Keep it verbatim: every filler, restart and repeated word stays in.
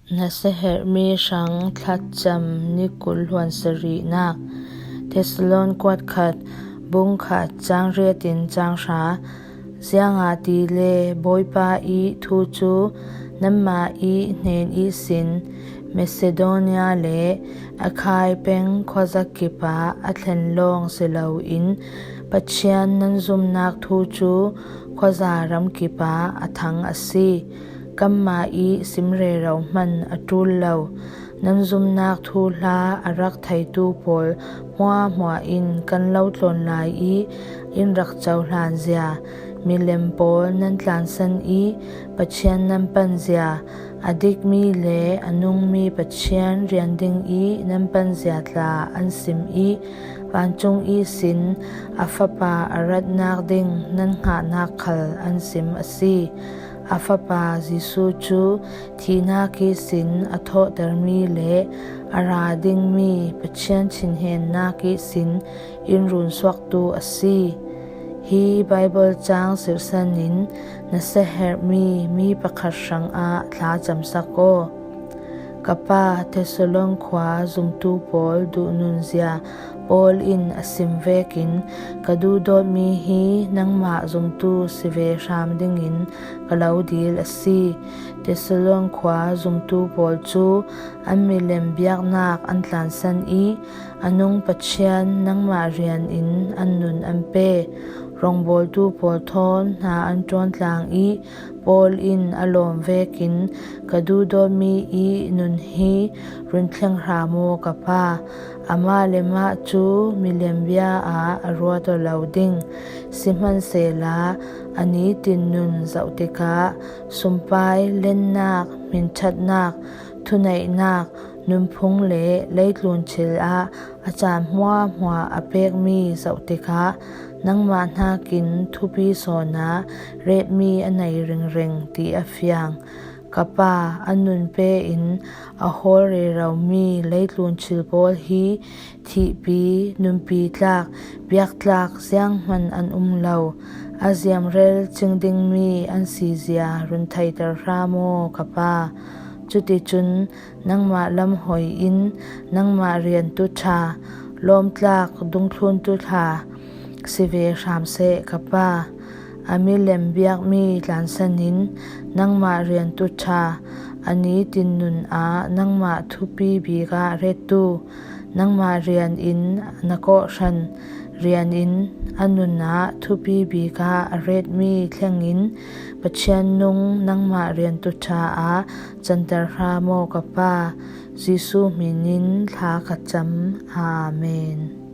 Nasiaherhmi hrang thlacam ni kul hluan sarihnak. Thessalon kuat khat, bung khat, cang riat in cang hra. Ziangahtile Bawipa i thu cu nanmah i hnen ihsin Macedonia le Akhai peng khuazak kipah a thlen lawng si loin Pathian nan zumnak thu cu khuaza ram kipah a thang a si. Kanmah i sim rero hman a ṭul lo nan zumnak thuhla a rak theitu pawl hmuahhmuah in kan lo tlawn lai i in rak cohlan zia, milem pawl nan tlansan i Pathian nan pan zia, a dikmi le a nungmi Pathian rian ding i nan pan zia tla an sim i vancung ihsin a Fapa a ratnak ding nan hngahnak khal an sim a si. A Fapa Jesuh cu thihnak ihsin a thawhtermi le a ra dingmi Pathian thinhennak ihsin in runsuaktu a si. Hi Baibal cang sirhsan in na siaherhmi mi pakhat hrangah thlacamsak aw. Ka pa, Thessalon khua zumtu pawl duhnunzia Paul in a sim vekin ka duhdawtmi hi nangmah zumtu si ve hram dingin ka lo dil a si. Thessalon khua zumtu pawl cu an milem biaknak an tlansan i a nung Pathian nangmah rian in an nun an pe. Rawngbawltu pawl thawn hna an ṭuantlang i Paul in a lawm vekin ka duhdawtmi i nun hi run thleng hra maw ka pa? Amah le mah cu milem bia ah a ruat aw lo ding. Sihmanhsehla a nitin nun zoh tikah sumpai, lennak, hminṭhatnak, thuneihnak, nunphung le leitlun thil ah a caan hmuahhmuah a pekmi zoh tikah nangmah hnakin thupi sawnah retmi a nei ringring ti a fiang. Ka pa, an nun pe in a hawl reromi leitlun thil pawl hi thihpi, nunpi tlak, biaktlak zianghman an um lo. A ziamrel cing dingmi an sizia run theiter hra maw ka pa? Cuticun nangmah lamhoi in nangmah riantu ṭha, lawmtlak dungthluntu hla si ve hram seh ka pa. A milem biakmi tlansan in nangmah riantu ṭha, a nitin nun ah nangmah thupi bik ah rettu, nangmah rian in na kawhhran rian in a nun ah thupi bik ah a retmi thlengin Pathian nung nangmah riantu ṭha ah canter hra maw ka pa? Jesuh hmin in thla ka cam. Amen.